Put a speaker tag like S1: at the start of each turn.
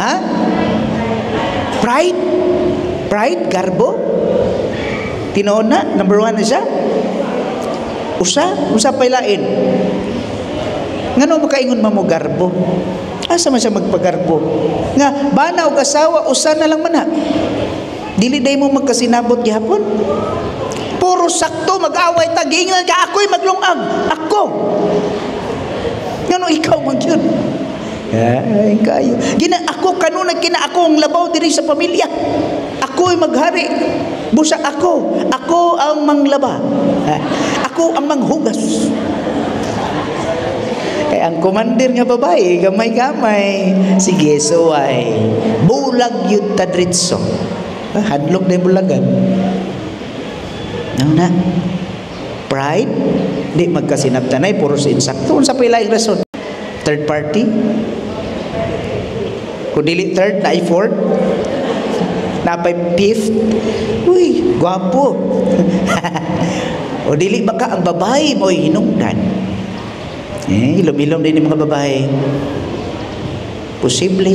S1: Ha? Pride? Pride? Garbo? Tinuod na? Number one na siya? Usa? Usa pa'y lain? Ngano makaingon man mo garbo? Asa man siya magpagarbo? Nga, bana og asawa, usa na lang man na. Dili day mo magkasinabot gihapon? Puro sakto, mag-away ta, giingnan ka, ako'y maglungag. Ako. Ngano ikaw man yun? Ay, kayo. Gina, ako kanunay kina ako ang labaw diri sa pamilya. Ako'y maghari. Busa ako. Ako ang manglaba. Ako ang manghugas. Kay ang commander nga babae, gamay-gamay. Sige, suway. Bulag yun tadritso. Ah, hadlok na yung bulagan. Nang na. Pride, di magkasinabtanay, puro sa insakto. Unsa pa ilaing rason? Third party? Kung dili third, na fourth? Napay fifth? Uy, gwapo. O dili baka ang babae mo'y hinungdan? Eh, ilom-ilom din yung mga babae. Posible.